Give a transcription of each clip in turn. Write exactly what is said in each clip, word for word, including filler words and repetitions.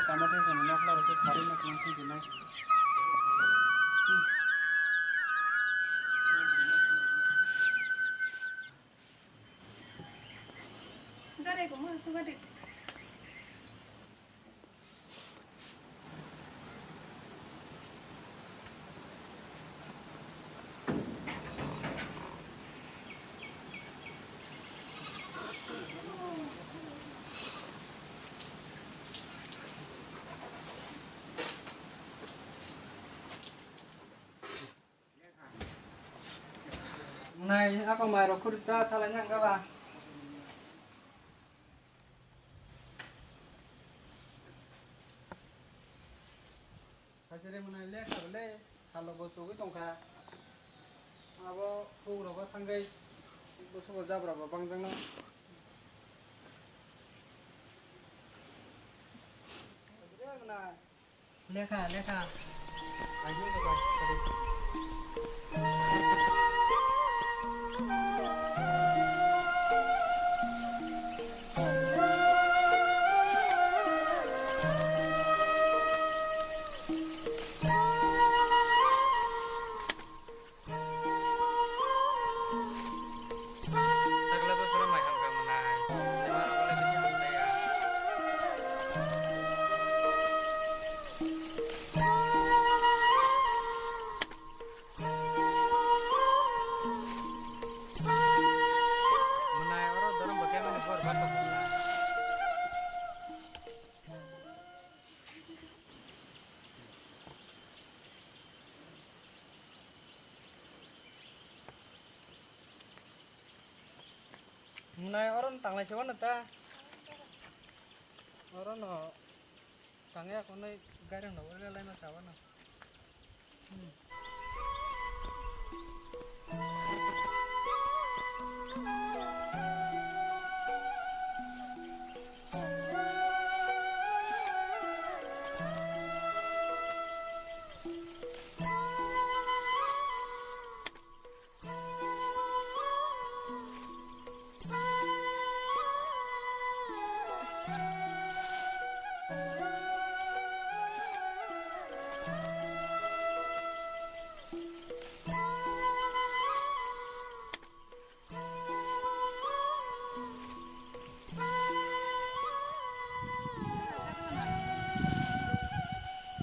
Tamo tei sini nokla rok khe pharwi ma tongma twi sinai. Gari ko ma suga de. Nai, ako mai rok khuri ta thalai nang ba. Hajire mwnai lekha bole salo bo chugui tongkha. Abo huk rogo thangwi bwswk bo jabra bo bangjak no. Hajire mwnai. Lekha, lekha. Takle bosoro mai hamkha mwnai. Bemar rok le bisi hamkha ya. Mwnai oro dorong bo kemani bor batok mwnai. Mwnai oro no tanglai se wano ta. Oro no tangya konai gari no ore lai ma sa wano. Hmm.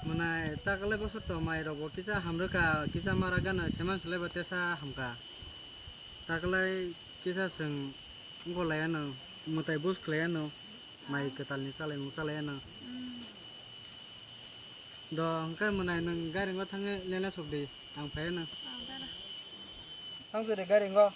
Mwnai takalai bosor to mai rok bo kisa hamrwkha, kisa mara gana seman swlaiba tesa hamkha. Takalai kisa chwng wngkha lai ano, mwtai buj khlai ano, mai kwtal ni chalaimung chalai ano. Do hwnkhe mwnai nwng gari o thangwi lena sok di, ang phai ano. Ang phai ano. Thang suri gari o.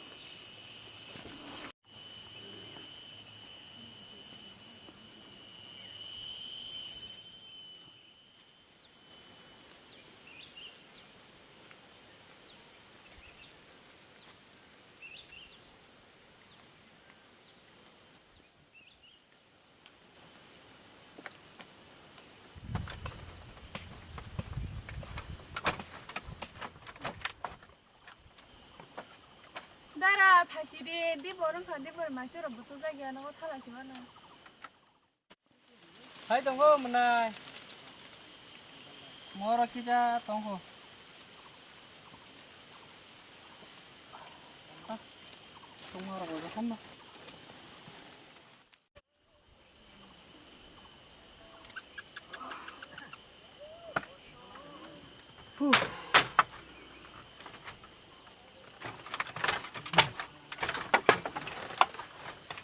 Dara, phaisidi, dibor wngkha, dibor maisirok butujak ya, nogo thala se mano. Hai tongo mwnai. Moro kisa tongo. Ah, tongma rok bo hamno. Huh.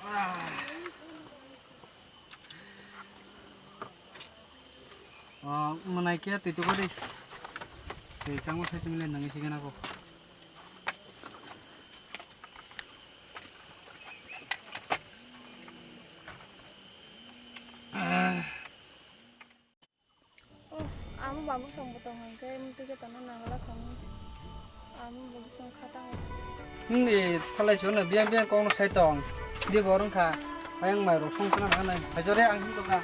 Ah. Oh, mwnai khe twi tukgo di. Twi tangma thai chumile nangwi sigena ko. Oh, amo babu song botong hwnkhe, mtwi khe tongna nangla thangwi. Amo babu song kha tango. Hindi thalai sino biang biang kong sai tong. Di borong kha. Ayang mai rok song tongna nangnai. Hajore ang hin tongkha.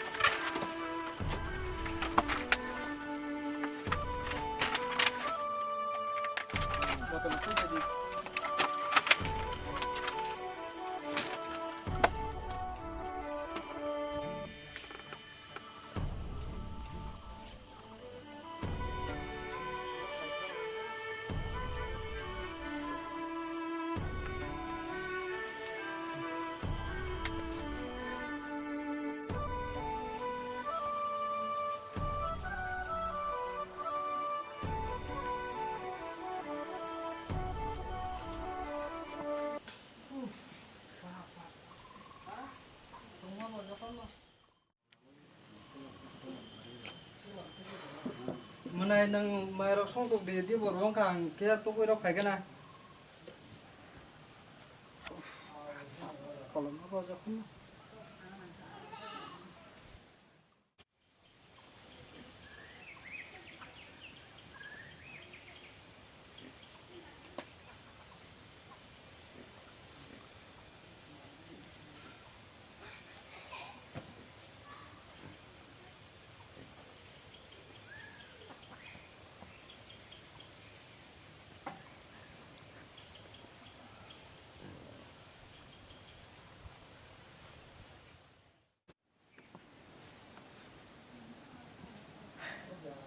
Nai nwng mairok songchok di, di bo rwng kha ang khe tukuirok phai khe na. Kolom rok rojak khe.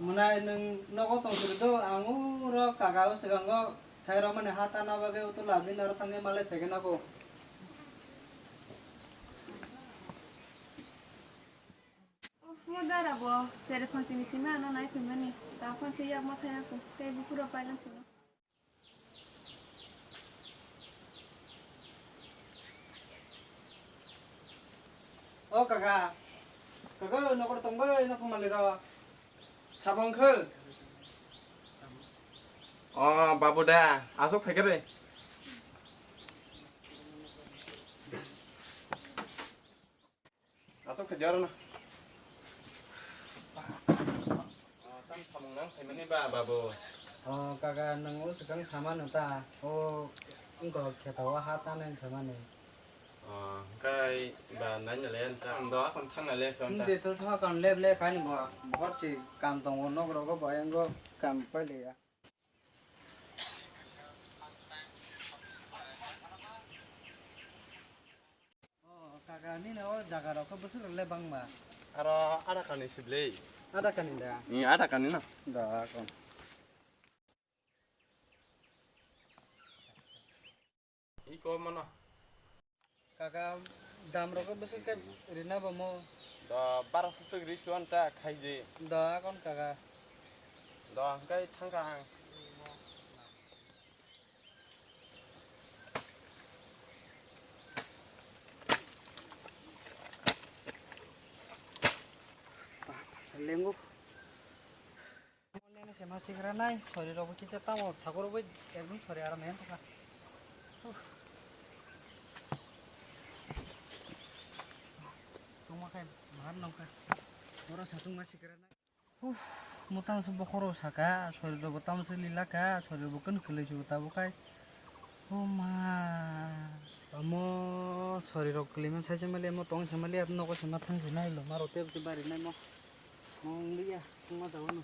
Mwnai nwng nogo tong siri do, ang uro kaka o swkango sai romani ha tana bagwi utula bini aro thangwi malai phaikhe nogo. Uff, mo dara bo chere phansini simi ano nai phaimani. Ta phansi yak ma thaya ko. Tei buphuro pailang sino. O kaka, kaka, nokor tong bai, nokor mali rok. Sabong khe. O babu da, aswk phaikhe de. Aswk khe diaro na. O, tam samung nang phaimani ba, babu? O, kaka, nwng o swkang samano ta? O, wngkha kheto o ha tanai samani. O, hwnkhe ba naina le ta. Ang do akon thangna le ta. Hindi to thakon lep le kani bo. Bohor chi kam tongo nok rogo bo ayang go kam pai le ya. O, kaka, nini o jaga rok khe bwswk rok le bangma? Aro ada kani siblei. Ada kani da? Ni ada kani na? Da, kon. Iko mano. Kaka, dam rok khe bwswk khe rina bo mo? Da, bara bwswk ri suan ta khaidi. Da, kon kaka. Da, hwnkhe thangkha ang. Lengo. Online se ma sikra nai, sori rok bo kisa tamo, sagor bo ekdom sori aram yang kha. Uff. Tongma khai, bahar nong kha. Oro sasung ma sikra nai. Uff, mo tamo se bokhoro saka, sori rok bo tamo se lila kha, sori rok bo kun kwlwi se bo tabuk khai. O ma. Amo sori rok kwlwi man sai se mali, amo tong se mali, abo nogo se ma thang se nai lo, ma rok tei bari nai mo. Mo wng liya, wngma jago no.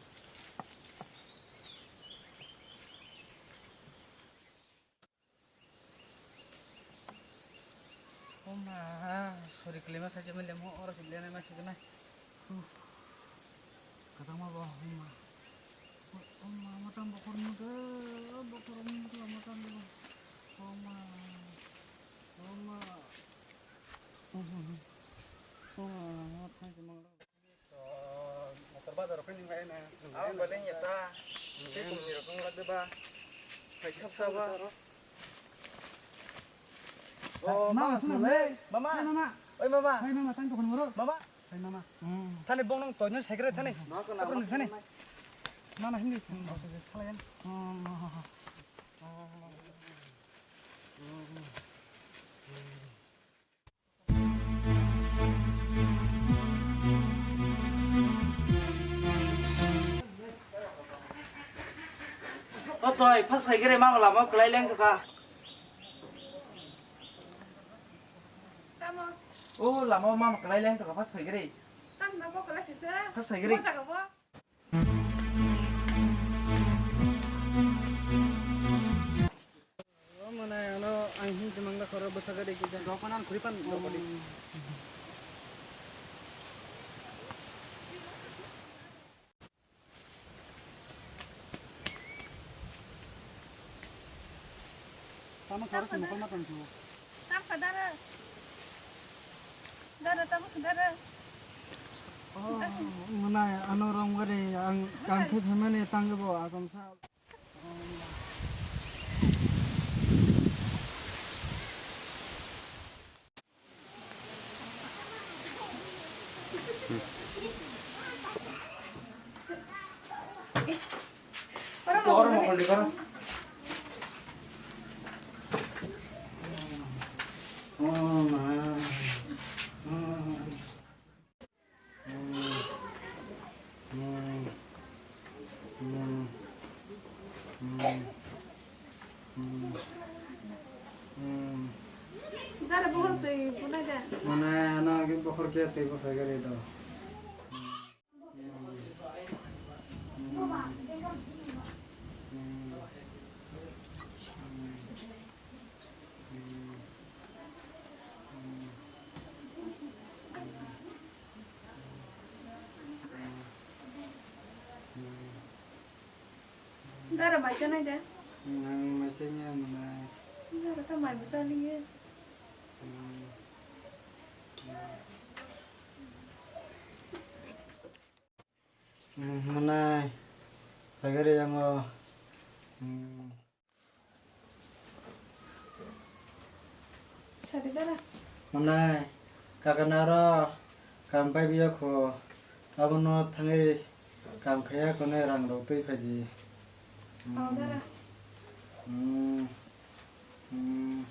O ma, sori kwlwi ma sai se mali, mo oro se lenai ma se nai. Huh. Kwchangma bo, o ma. O ma, mo tang bokhor mudo, bokhor mudo, mo tang bo. O ma. O ma. O ma, mo thang se mangla. Motor bazar khe ning bai na. Ang bale ya ta. Tei tong ni rok wng lak de ba. Hai sab sab ba. Oh, mama, mama, sung le. Mama. Hai, mama. Oi, mama. Hai, mama, tang tokon moro. Mama. Hai, mama. Hmm. Thani bong nong toino sekre thani. Ma ko na. Thani. Mana hindi. Hmm, oke, oke. Thala yan. Hmm. O toi, phas phai gere mama lama kwlai leng tokha. Tamo? O lama mama kwlai leng tokha, phas phai gere. Tam na bo kwlai kisa. Phas phai gere. Mo jaga bo. O mwnai ano ang hin se mangla khoro bwsaka de kisa. Rok mwnai ang khuri pan rok di. Tamo khoro se mokol ma tong chu. Tam kha dara. Dara tamo kha dara. Oh, mwnai ano rong gari ang kam khe phaimani tangbo asom sa. Oro mo kol di koro. Oh, ma. Dara bohor twi bunai da. Mane ano agi bohor ke twi bo phai gari do. Dara mai chanai de. Ang mai chanya manai. Dara ta mai bwsa liye. Manai. Pagari yango. Sari dara. Manai, kaka naro kam pai biya kho. Abono thangwi kam khaya kone rang rok twi phaidi. Oh, dara. Hmm. Hmm.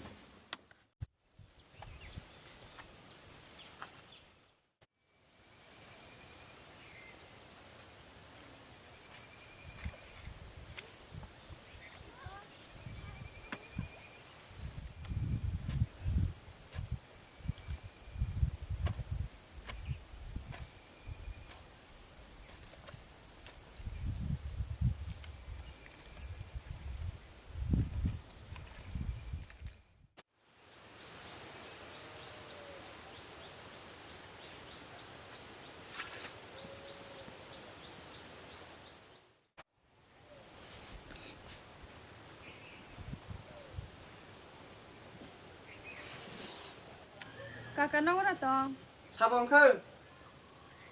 Kaka, nogora tong? Sabo wngkha?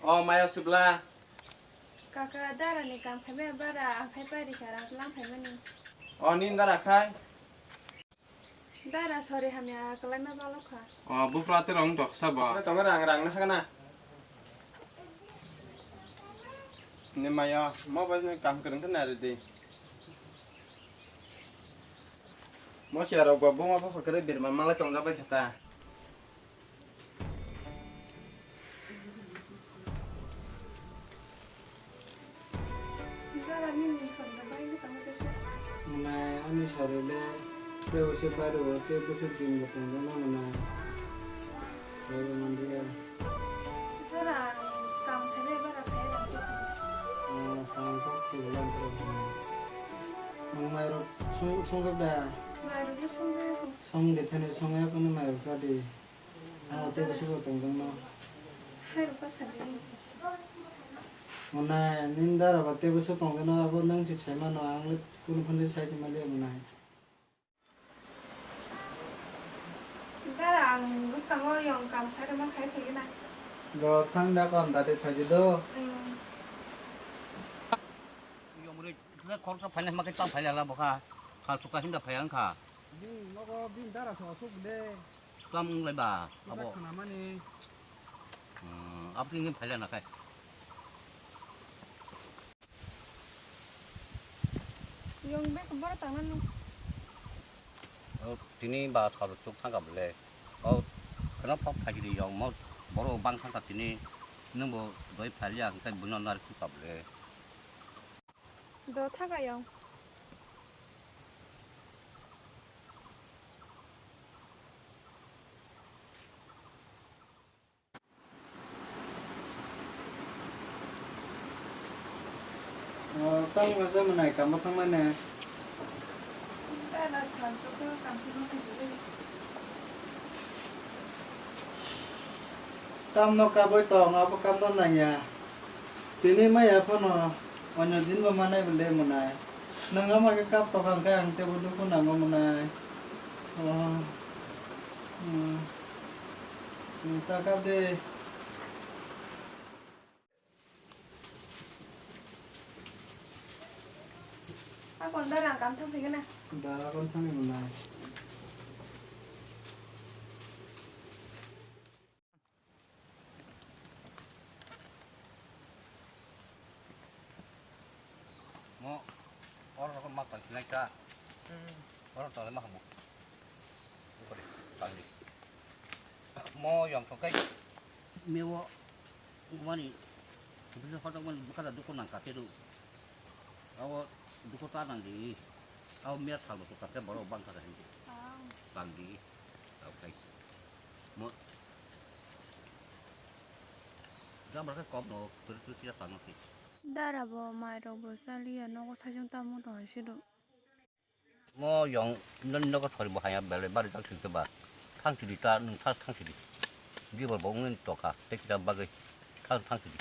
O maya sibla. Kaka, dara ni kam khaimaya bara akhai pai rikha rang tlang khaimani. O nin dara khai? Dara sori hamya kwlaima balokha. O bupra te rong doksa bo. Tongo rang rang na hagana. Ni maya mo bai ni kam kwrwng khe nari di. Mo siya rok bo buma bo kwrwi birma malai tong jak bai khe ta. Manai ani sari le tei uaisa bari o tei bwswk din bo tong jak na manai. Kaiwi manliya. Jora ang kam khainai bara khai rang tong. Ah, ang kok se ulang tong. Ang mairok song, songjak da? Mairok le songjak. Song de thani songya kono mairok cha di. Ang tei bwswk bo tong jak no. Hai rok ka sa di. Manai nini dara ba tei bwswk tong jak no abo nwng se sai mano ang le kunu phano sai se manliya manai. Dara, ang bwskango yong kam sai rwma khai phaiwi na. Bo thang da kon da de phaidi do. Hmm. Yong re, khoroksa phaina hima khe ta phai lala bokha. Kha suka hinda phai ang kha. Bini nogo bini dara so asuk de. Kam wng lai ba, abo. Khana mani. Hmm, abo tini phai lana khai. Yong bek boro tangna nung. O tini ba sal chuk thangka bole. O kheno phok thagi di yong mo boro bang thangka tini nung bo doi phali ang tai buno nar khu ka bole. Do thangka yong. O, tang masa manai kamo thangmani. Tala sal chukha kam thangma khaidi. Tamno kabui tong, abo kamno nangya. Tini maya phano, onyo din bo manai bole manai. Nwng ama khe kap tokha hwnkhe ang teibo dukhu nango manai. O. Hmm. Hmm, ta kap de. Akon da rang kam thang phai gana. Da akon thang ni manai. Naikha. Oro tole ma hamu. Ukore, tangdi. Mo yong to kai. Mewo, mani, bisa hotok mani, buka da dukun nang kate du. Awo, dukun ta nang di. Awo, mer thalo to kate boro bang kate hindi. Bang di. Awo kai. Mo, jam raka kop no, terus terus kita tano sih. Dara bo mairok bo chaliya, nogo saichung tamo tong hai siro. Mo yong noni nogo sori bo haya belai bari tak sing ba. Thang sidi ta nung thang thang sidi. Di bor bo ngun toka, te kita bagai thang thang sidi.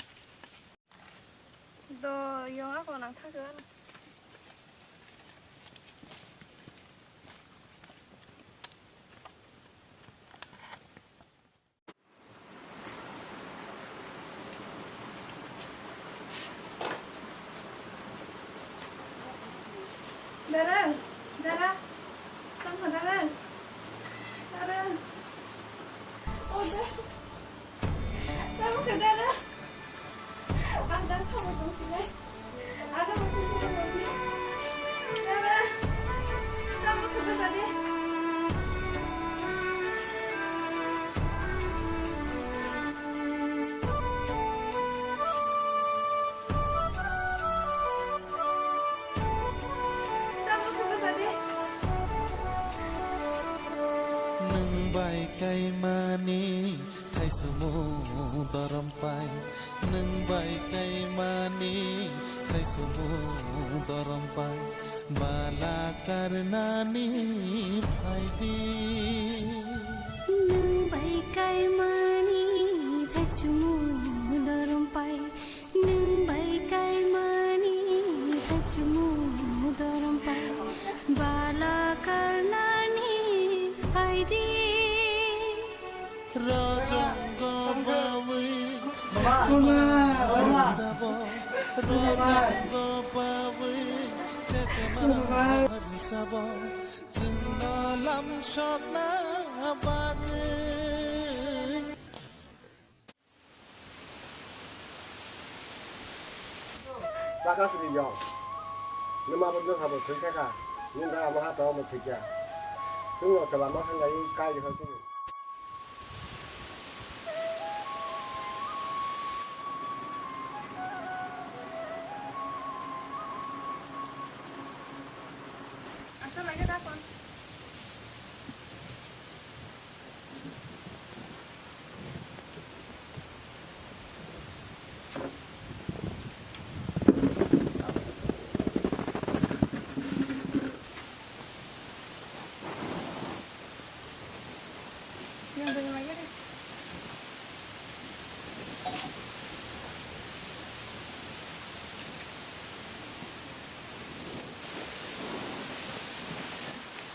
Do yong ako nang thang sidi. Dara, dara, tamo dara, dara, oh dara, tamo ke dara, ang dara tamo tong sini. Nwng bai kaimani thaichumung dorom pai, nwng bai kaimani thaichumung dorom pai, bala karnani phaidi. Nwng bai kaimani thaichumung dorom pai, nwng bai kaimani thaichumung dorom pai, bala karnani phaidi. Rojong go bawi, chechema chabo. Rojong go bawi, chechema chabo. Chwngno lam sokna bagwi. Baka sini yong. Nima bo nung habo thwi kaka. Nung da ama ha to mo thwi kya. Tung lo chala ma hang gai kai di hoi tung. Asa lagi takon.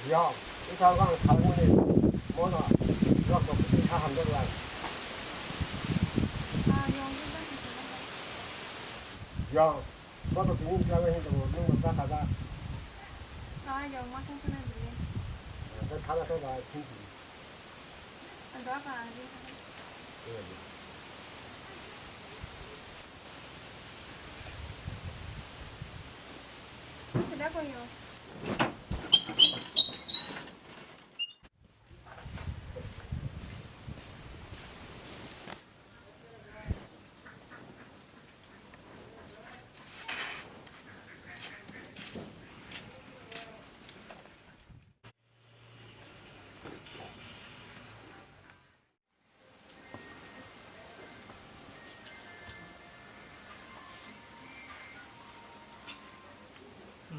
Yo, wngkha ang salmani mono nok bo kisa hamjak lang. Yo, moto tini wngkha ang hinwi tongo, nwng bo bwsa da? Tei thana khe ba thank you.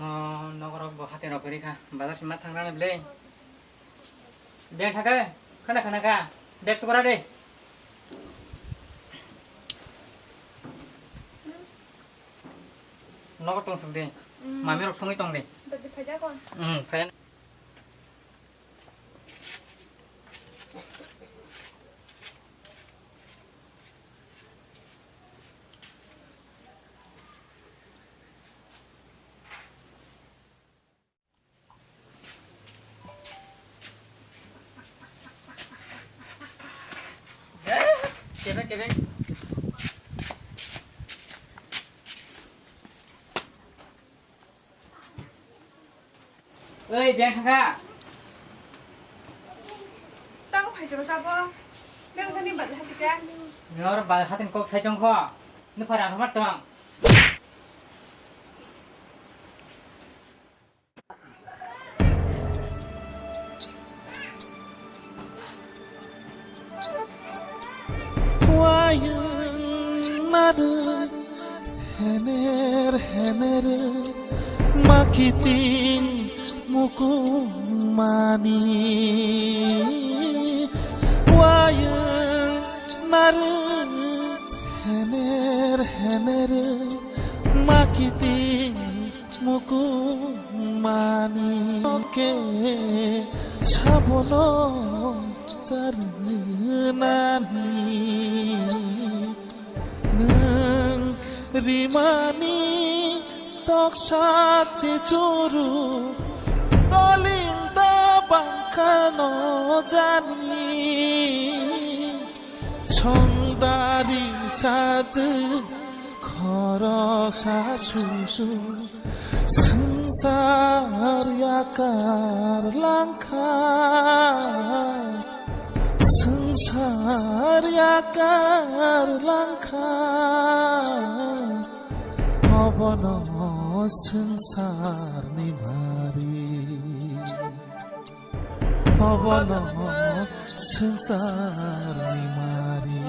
Mo nokrok bo hati rok kwrwi kha, bazar sima thangrani bwle. Bag thaka, khana khana kha, bag tukra de. Nogo tong suk de. Mm. Mami rok songwi tong de. Dadi phaida kon. Hmm, phai. Kebeng, kebeng. Oi, beng thangkha. Tamo phaijak sabo. Beng sani bal hati ka. Nor bal hatin kok sai tongkho. Nupha rang thoma tong. Wayung narwk hener hener makiting mukumani. Wayung narwk hener hener makiting mukumani. Oke sabono charwnani. Nwng rimani toksa chichuru toling da bangkhano jani. Songdari sajwk khoroksa susu swngchar yakar langkha, swngchar yakar langkha. Obono swngcharni mari. Obono swngcharni mari.